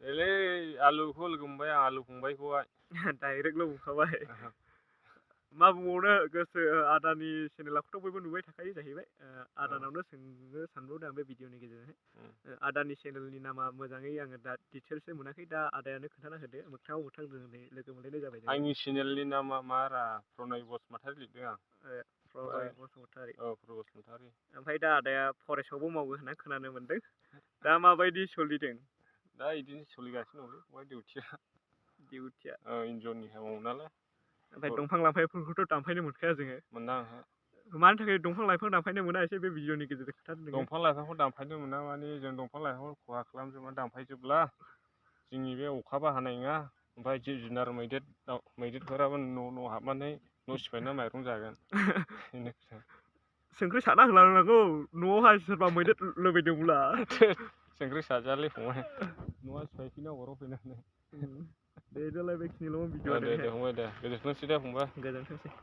एलै आलुखौ लोगो मोनबाय आं आलु फंबायखौहाय। डाइरेक्टल' बुंखाबाय। मा बुंबावनो गोसो आदानि चेनेलाखौथ' बयबो नुबाय थाखायो जाहैबाय। आदानावनो सोंनो सानबावदों आं बे भिडिअनि गेजेरजोंहाय। आदानि चेनेलनि नामा मोजाङै आङो दा डिटेल्सै मोनाखै, दा आदायानो खोन्थाना होदो। मोगथाङाव मोगथां दिनै लोगो मोनलायनाय जाबाय जोङो। आंनि चेनेलनि नामा मारा प्रनय बसुमतारी लिरदों आं। प्रनय बसुमतारी। औ प्रनय बसुमतारी। ओमफ्राय दा आदाया फरेस्टआवबो मावो होनना खोनानो मोनदों। दा माबायदि सोलिदों? दा बिदिनो सोलिगासिनो दंलै फंबाय डिउटिया। डिउटिया? इन्जरनि मावो नालाय। ओमफ्राय दंफां लाइफांफोरखौथ' दानफायनो मोनखाया जोङो। मोना ओहो। मानि थाखाय दंफां लाइफां दानफायनो मोना एसे बे भिडिअनि गेजेरजों खोन्थादो नोङो। दंफां लाइफांखौ दानफायनो मोना माने जों दंफां लाइफांखौ खहा खालामजोबना दानफायजोबब्ला जोंनि बे अखाबो हानाय नङा। ओमफ्राय जिब जुनार मैदेरफोराबो न' हाबनानै न' सिफायना माइरं जागोन। संख्रि सारना होलांनांगौ न'आवहाय सोरबा मैदेर लुबैदोंब्ला। संख्रि सारजायालै फंबाय न'आ सिफायफैना अराव फैनानै। दे बेखिनिल' भिडिअ दे फंबाय दे गोजोनथोंसै दे फंबाय। गोजोनथोंसै।